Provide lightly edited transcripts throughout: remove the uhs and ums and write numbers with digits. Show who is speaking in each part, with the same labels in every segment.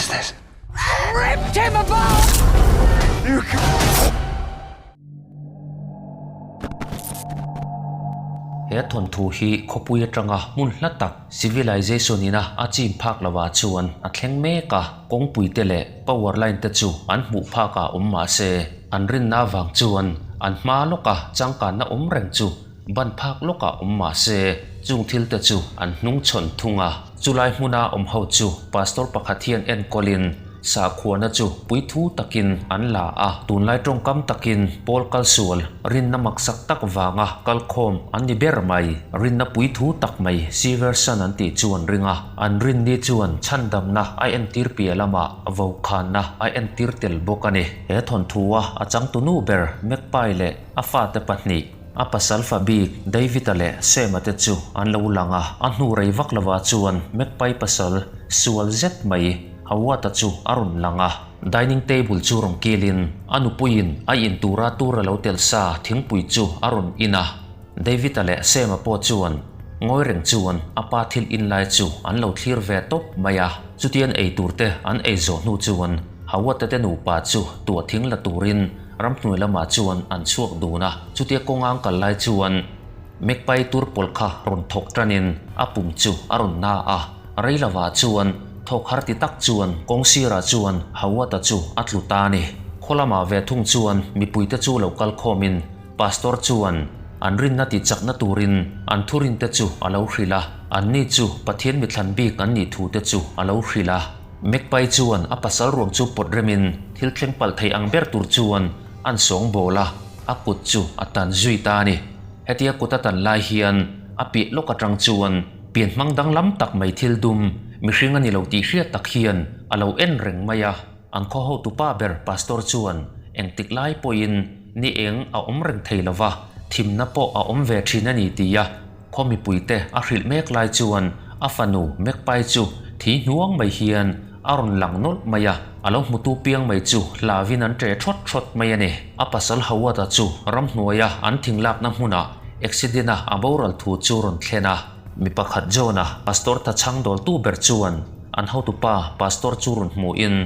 Speaker 1: is this? Ripped him apart! You
Speaker 2: He thawnthu hi khawpui atanga hmun hla tak civilization ina a chim phak lovah chuan a thleng mek a, kawngpui te leh power line te chu an hmuh phak ah awm mah se an rinna avang chuan an hma lawka changkanna awm reng chu ban phak lawkah awm mah se chung thil te chu an hnung chhawn thung a. Chulai hmuna awm ho chu pastor pakhat hian enkawlin sakhuana chu puithu takin an la a, tunlai tawngkam takin Paul kalsual rinna maksak tak vanga kalkhawm an ni ber mai. Rinna puithu tak mai Siversan an tih chu an ring a, an rinni chuan chhandamna a entir piah lamah vokhanna a entir tel bawk a ni. He thawnthu-a a changtunu ber Magpie leh a fate pahnih, A pasal fa bik David-a leh Sam-a te chu an lo lang a, a hnu rei vak lovah chuan Magpie pasal sual zet mai Howard-a chu a rawn lang a. Dining table chu rawn kilin a nupuiin a in tura tur a lo tel sa thingpui chu a rawn in a. David-a leh Sam-a pawh chuan ngawi reng chuan a pa thil in lai chu an lo thlir ve tawp mai a. Chutian ei tur te an ei zawh hnu chuan Howard-a te nupa chu tuah thing la turin Ramhnuai lamah chuan an chhuak dun a, chutia kawngang kal lai chuan Magpie tur pawl kha rawn thawk tanin a pum chu a rawn na a, rei lovah chuan thawk har ti tak chuan kawng sirah chuan Howard-a chu a tlu ta a ni. Khaw lamah ve thung chuan mipuite chu lo kal khawmin Pastor chuan an rinna ti chakna turin an thurinte chu a lo hrilh a, anni chu Pathian mithlan bik an nih thute chu a lo hrilh a. Magpie chuan a pasal ruang chu pawt remin thil thleng palh thei ang ber tur chuan an sawng bawl a, a kut chu a tan zui ta a ni. Hetia kut a tan lai hian a piah lawk atang chuan pian hmang danglam tak mai thil dum, mihring a ni lo tih hriat tak hian a lo en reng mai a. An khaw hotupa ber Pastor chuan engtik lai pawhin ni eng a awm reng thei lo va, thimna pawh a awm ve thin a ni tia Khaw mipuite a hrilh mek lai chuan a fanu Magpie chu thi hnuang mai hian a rawn lang nawlh mai a, a lo hmutu piang mai chu hlavin an ṭe ṭhawt ṭhawt mai a ni. A pasal Howard-a chu ramhnuaia an thinglakna hmunah accident-a a boral thu chu rawn thlen a. Mi pakhat John-a pastor ta chhang dawltu ber chuan an hotupa pastor chu rawn hmuhin,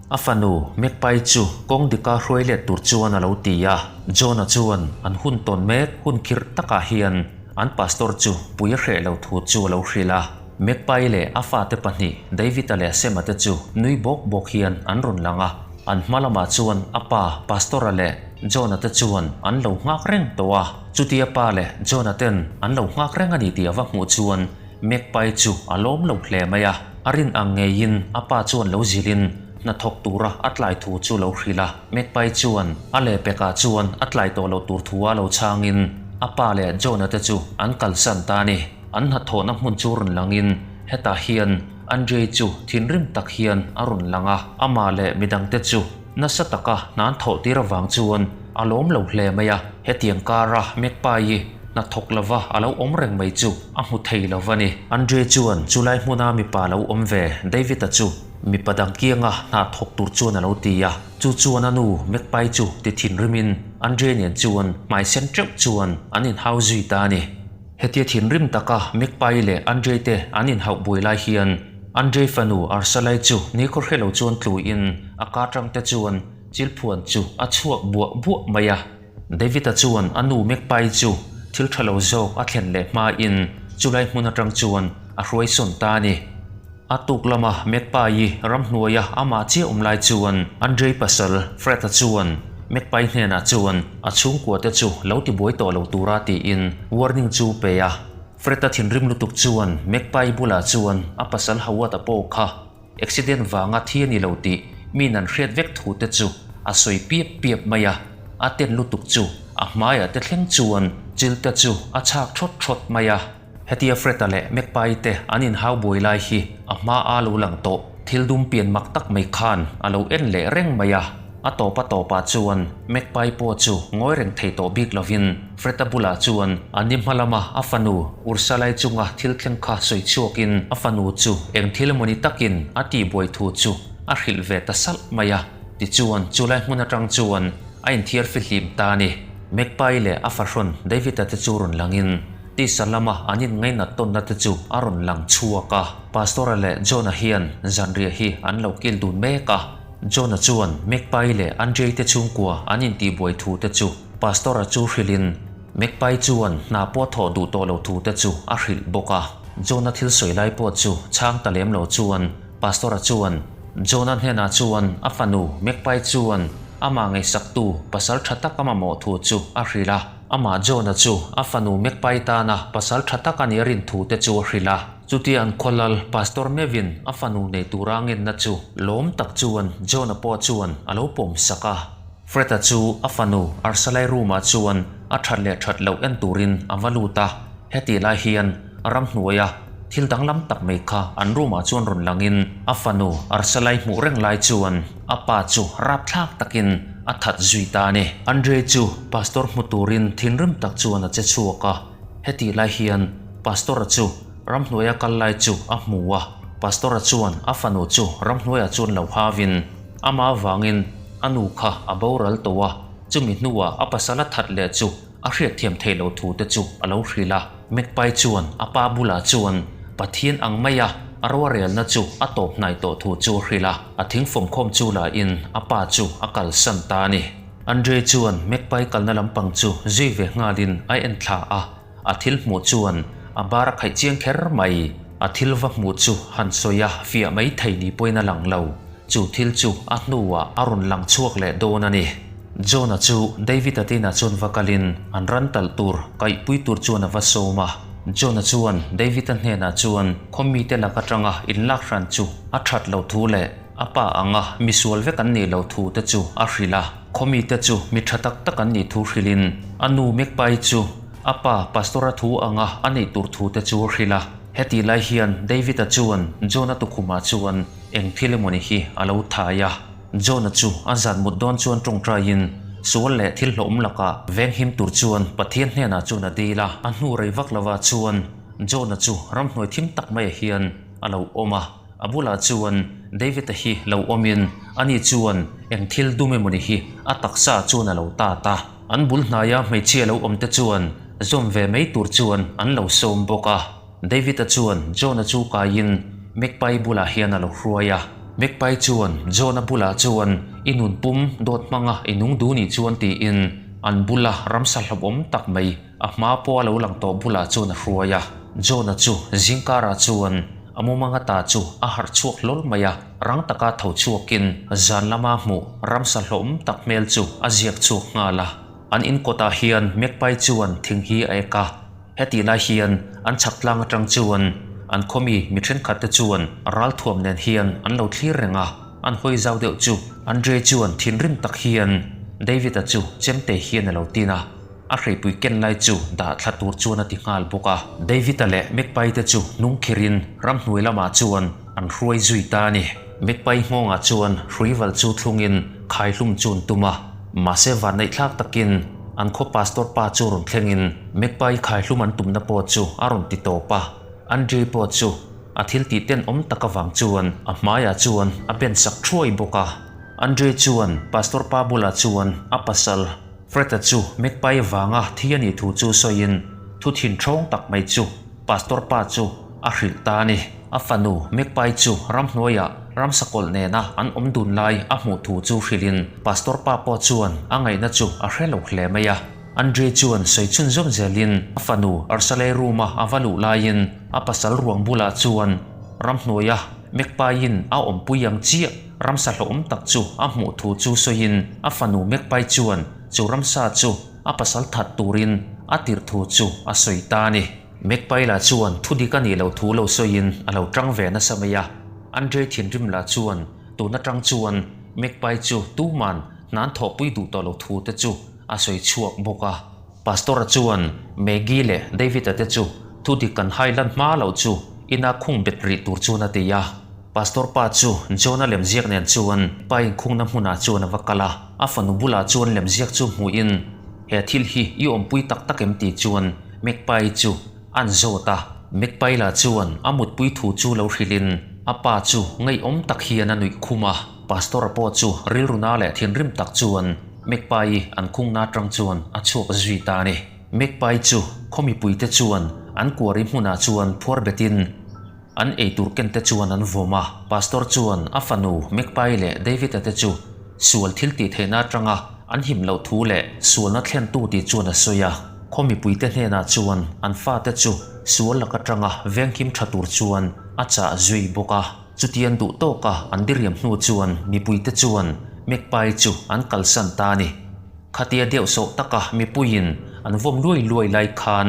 Speaker 2: A fanu Magpie chu kawng dika hruai let tur chuan a lo ti a. John-a chuan an hun tawn mek hun khirh takah hian an pastor chu pui a hreh lo thu chu a lo hrilh a. Magpie leh a fate pahnih David-a leh Sam-a te chu nui bawk bawk hian an rawn lang a. An hma lamah chuan a pa Pastor-a leh John-a te chuan an lo nghak reng tawh a. Chutia pa leh John-a ten an lo nghak reng a ni tih a va hmuh chuan Magpie chu a lawm lo hle mai a, a rin ang ngeiin a pa chuan lo zilhin hnathawk tura a tlai thu chu lo hrilh a. Magpie chuan a lehpekah chuan a tlai tawh loh tur thua lo chhangin a pa leh John-a te chu an kalsan ta a ni. An hnathawhna hmun chu rawn langin hetah hian Andrei chu thinrim tak hian a rawn lang a, amah leh midangte chu nasa taka hna an thawh tir avang chuan a lawm lo hle mai a. Hetiang kara Magpie-i hnathawk lova a lo awm reng mai chu a hmu thei lo va ni. Andre chuan chulai hmuna mipa lo awm ve David-a chu mipa dang kianga hna thawk tur chuan a lo ti a. Chu chuan a nu Magpie chu ti thinrimin Andre nen chuan hmai sen teuh chuan an inhau zui ta a ni. Hetia thinrim taka Magpie leh Andre te an inhauh buai lai hian Andre fanu Arsalai chu nikhaw hre lo chuan tluin a ka tang te chuan chilphuan chu a chhuak buah buah mai a. David-a chuan a nu Magpie chu thil tha lo zawk a thlen leh hmain chulai hmun atang chuan a hruai sawn ta a ni. A tuk lama Magpie-i ramhnuaia amah chiah awm lai chuan Andrei pasal Fred-a chuan Magpie hnenah chuan a chhungkua te chu lo tibuai tawh lo tura tiin warning chu pe a. Fred-a thinrim lutuk chuan Magpie bulah chuan a pasal Howard-a pawh kha Accident vanga thi a ni lo tih miin an hriat vek thu te chu a sawi piap piap mai a, a ten lutuk chu a hmaiah te thleng chuan chil te chu a chhak thawt thawt mai a. Hetia Fred-a leh Magpie te an inhau buai lai hi a hma a lo lang tawh thil dum pian mak tak mai khan a lo en leh reng mai a. A tawp a tawpah chuan Magpie pawh chu ngawi reng thei tawh bik lovin Fred-a bulah chuan a ni hma lama a fanu Ursalai chunga thil thleng kha sawi chhuakin a fanu chu eng thil emawni takin a tihbuai thu chu a hrilh ve ta salh mai a. Tichuan chulai hmun atang chuan a inthiar fihlim ta a ni. Magpie leh a fahrawn David-a te chu rawn langin. Tisa lama an inngainat tawnna te chu a rawn lang chhuak a. Pastor-a leh John-a hian zanriah hi an lo kil dun mek a. John-a chuan Magpie leh Andrei te chhungkua an intihbuai thu te chu Pastor-a chu hrilhin Magpie chuan hna pawh thawh duh tawh lo thu te chu a hrilh bawk a. John-a thil sawi lai pawh chu chhang ta lem lo chuan Pastor-a chuan John-a hnenah chuan a fanu Magpie chuan amah ngaihsaktu pasal tha tak a mamawh thu chu a hrilh a. Amah John-a chu a fanu Magpie tana pasal tha tak a nih a rin thu te chu a hrilh a. Chutia an khawlal Pastor Mevin a fanu nei tura ngenna chu lawm tak chuan John-a pawh chuan a lo pawm sak a. Fred-a chu a fanu Arsalai room-ah chuan a that leh that loh en turin a va lut a. Hetih lai hian ramhnuaia thil danglam tak mai kha an room-ah chuan rawn langin a fanu Arsalai hmuh reng lai chuan a pa chu rapthlak takin a that zui ta a ni. Andre chu Pastor hmu turin thinrim tak chuan a che chhuak a. Hetih lai hian Pastor-a chu ramhnuaia kal lai chu a hmu a, Pastor-a chuan a fanu chu ramhnuaiah chuan lo havin amah avangin a nu kha a boral tawh a, chumi hnuah a pasal a that leh chu a hriatthiam theih loh thu te chu a lo hrilh a. Magpie chuan a pa bulah chuan Pathian ang maia a ruarelna chu a tawp hnai tawh thu chu a hrilh a, a thingfawmkhawm chu lahin a pa chu a kalsan ta a ni. Andre chuan Magpie kalna lampang chu zui ve nghalin a en thla a, a thil hmuh chuan a bar a khaih chiang kher mai. A thil va hmuh chu han sawi a fiah mai thei ni pawhin a lang lo. Chu thil chu a hnuah a rawn lang chhuak leh dawn a ni. John-a chu David-a tinah chuan va kalin an ran talh tur kaihpui tur chuan a va sawm a. John-a chuan David-a hnenah chuan khawmite lak atanga inlak hran chu a that loh thu leh A pa anga misual vek an nih loh thu te chu a hrilh a, khawmite chu mi tha tak tak an nih thu hrilhin a nu Mekpai chu a pa Pastor-a thu anga a neih tur thu te chu a hrilh a. Hetih lai hian David-a chuan John-a tukhumah chuan eng thil emawni hi a lo thai a. John-a chu a zan mut dawn chuan tawngtaiin sual leh thil hlawhawm lakah venghim tur chuan Pathian hnenah chuan a dil a. A hnu rei vak lovah chuan John-a chu ramhnuai thim tak maiah hian a lo awm a. A bulah chuan David-a hi lo awmin ani chuan eng thil dum emawni hi a taksa chuan a lo tat a. An bul hnaia hmeichhia lo awmte chuan zawm ve mai tur chuan an lo sawm bawk a. David-a chuan John-a chu kaiin Magpie bulah hian a lo hruai a. Magpie chuan John-a bulah chuan i nun pum dawt hmanga i nung duh nih chuan tiin an bula ramsa hlauhawm tak mai A hma pawh a lo lang tawh bulah chuan a hruai a, John-a chu zingkarah chuan a mumanga ta chu a harh chhuak hlawl mai a, rang taka tho chhuakin zan lama hmuh ramsa hlawm tak hmel chu a ziak chhuak nghal a. An in kawtah hian Magpie chuan thing hi a ek a, hetih lai hian an chhak tlang atang chuan an khawmi mi thenkhat te chuan ralthuam nen hian an lo thlir reng a, an hawi zau deuh chu Andre chuan thinrim tak hian David-a chu chemte hian a lo tin a. A hreipui ken lai chu dah thla tur chuan a ti nghal bawk a. David-a leh Magpie te chu hnung khirin ramhnuai lamah chuan an hruai zui ta a ni. Magpie nghawngah chuan hruival chu thlungin khaihlum chu an tum a. Mahse vanneih thlak takin an khaw pastor pa chu rawn thlengin Magpie khaihlum an tumna pawh chu a rawn ti tawp a. Andrei pawh chu a thil tih tenawm tak avang chuan a hmaiah chuan a ben sak thuai bawk a. Andrei chuan pastor pa bulah chuan a pasal Fred-a chu Magpie vanga thi a nih thu chu sawiin thu thin ṭhawng tak mai chu Pastor pa chu a hrilh ta a ni. A fanu Magpie chu ramhnuaiah ramsakawlh nena an awm dun lai a hmuh thu chu hrilhin Pastor pa pawh chuan a ngaihna chu a hre lo hle mai a. Andre chuan sawi chhunzawm zelin a fanu Arsalei room-a a va luh laiin a pasal ruang bulah chuan ramhnuaia Magpie-in a awmpui ang chiah Ramsa hlauhawm tak chu a hmuh thu chu sawiin a fanu Magpie chuan chu ramsa chu a pasal that turin a tirh thu chu a sawi ta a ni. Magpie lah chuan thu dik a nih loh thu lo sawiin a lo tang ve nasa mai a. Andre thinrim lah chuan tun atang chuan Magpie chu tuman hnan thawhpui duh tawh lo thu te chu a sawi chhuak bawk a. Pastor-a chuan Maggie leh David-a te chu thu dik kan hai lan hma loh chu ina khung bet rih tur chuan a ti a. Pastor pa chu John-a lemziak nen chuan pa inkhungna hmunah chuan a va kal a, a fanu bulah chuan lemziak chu hmuhin, He thil hi i awmpui tak tak em tih chuan Magpie chu an zawt a. Magpie lah chuan a mutpui thu chu lo hrilhin a pa chu ngeiawm tak hian a nuih khum a. Pastor-a pawh chu rilruna leh thinrim tak chuan Magpie-i an khungna atang chuan a chhuak zui ta a ni. Magpie chu Khaw mipuite chuan an kuari hmunah chuan phuar betin an eitur kente chuan an vawm a. Pastor chuan a fanu Magpie leh David-a te chu sual thil tih theihna atanga an him loh thu leh sualna thlentu tih chuan a sawi a. Khaw mipuite hnenah chuan an fate chu sual lak atanga venghim tha tur chuan a chah zui bawk a. Chutian duh tawka an diriam hnu chuan mipuite chuan Magpie chu an kalsan ta a ni. Khatia deuh sawh taka mipuiin an vawm luai luai lai khan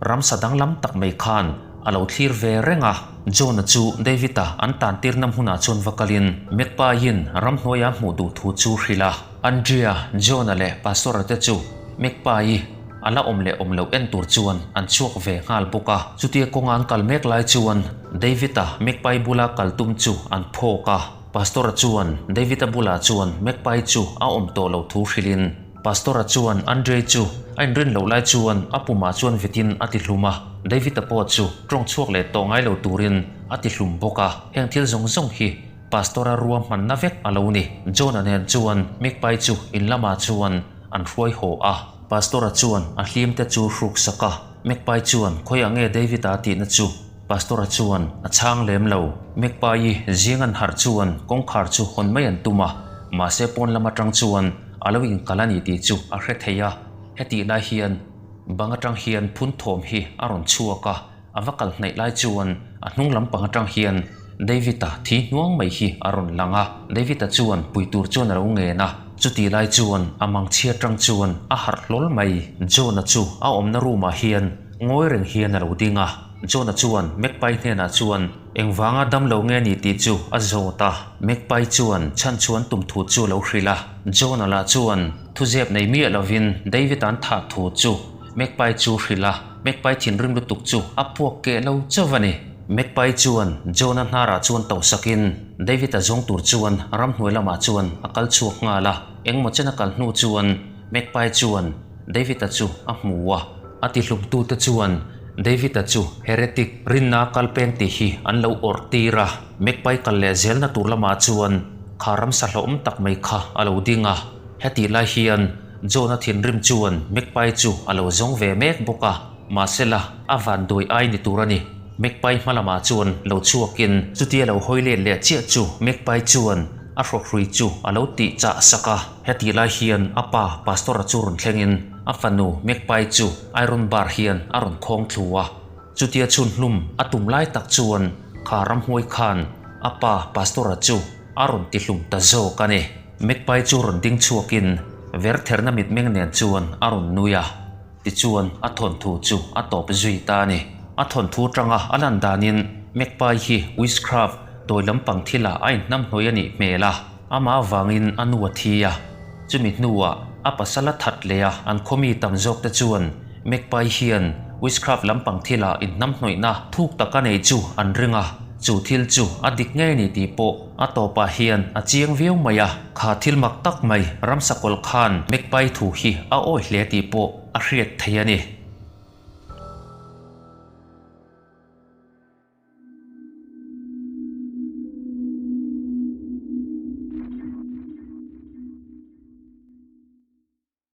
Speaker 2: ramsa danglam tak mai khan a lo thlir ve reng a. John-a chu David-a an tantirna hmunah chuan va kalin Magpie-in ramhnuaia hmuh duh thu chu hrilh a. Andrea, John-a leh Pastor-a te chu Magpie-i a la awm leh awm loh en tur chuan an chhuak ve nghal bawk a. Chutia kawnga an kal mek lai chuan David-a Magpie bula kal tum chu an phawk a. Pastor-a chuan David-a bulah chuan Magpie chu a awm tawh loh thu hrilhin Pastor-a chuan Andrei chu a inrin loh lai chuan a pumah chuan vetin a ti hlum a, David-a pawh chu tawng chhuak leh tawh ngai lo turin a ti hlum bawk a. Heng thil zawng zawng hi Pastor-a ruahmanna vek a lo ni. John-a nen chuan Magpie chu in lamah chuan an hruai haw a. Pastor-a chuan a hlim te chu hruk sak a, Magpie chuan khawiah nge David-a tihna chu Pastor-a chuan a chhang lem lo. Magpie-i zing an harh chuan kawngkhar chu hawn mai an tum a, mahse pawn lam atang chuan a lo inkal a ni tih chu a hre thei a. Hetih lai hian bang atang hian phun thawm hi a rawn chhuak a, a va kal hnaih lai chuan a hnung lampang atang hian David-a thi hnuang mai hi a rawn lang a. David-a chuan pui tur chuan a lo ngen a, chutih lai chuan a mangchhia atang chuan a harh hlawl mai. John-a chu a awmna room-ah hian ngawi reng hian a lo ding a. John-a chuan Magpie hnenah chuan engvanga dam lo nge ni tih chu a zawt a. Magpie chuan chhan chhuan tum thu chu a lo hrilh a. John-a lah chuan thuzep nei miah lovin David-a'n thah thu chu Magpie chu hrilh a. Magpie thinrim lutuk chu a puak keh lo chauh a ni. Magpie chuan John-a hnarah chuan tauhsakin David-a zawng tur chuan ramhnuai lamah chuan a kal chhuak nghal a. Engmaw chen a kal hnu chuan Magpie chuan David-a chu a hmu a. A tihlumtute chuan David-a chu heretic rinna kalpeng tih hi an lo awrh tir a. Magpie kal leh zelna tur lamah chuan kha ramsa hlauhawm tak mai kha a lo ding a. Hetih lai hian John-a thinrim chuan Magpie chu a lo zawng ve mek bawk a, mahsela a vanduai ai ni tur a ni. Magpie hma lamah chuan lo chhuakin chutia lo hawi let leh chiah chu Magpie chuan a hrawkhrui chu a lo tih chah sak a. Hetih lai hian a pa Pastor-a chu rawn thlengin A fanu Magpie chu iron bar hian a rawn khawng thlu a, chutia chhun hlum a tum lai tak chuan kha ramhuai khan a pa Pastor-a chu a rawn ti hlum ta zawk a ni. Magpie chu rawn ding chhuakin vertherna mitmeng nen chuan a rawn nui a, tichuan a thawnthu chu a tawp zui ta a ni. A thawnthu tanga a lan danin Magpie hi witchcraft dawi lampang thilah a inhnamhnawih a nih hmel a, amah avangin a nu a thi a. Chumi hnuah a pasal a that leh a, an khawmi tam zawkte chuan Magpie hian witchcraft lampang thilah inhnamhnawihna thuk tak a neih chu an ring a, chu thil chu a dik ngei ni tih pawh a tawpah hian a chiang viau mai a. Kha thil mak tak mai ramsa kawlh khan Magpie thu hi a awi hle tih pawh a hriat thei a ni.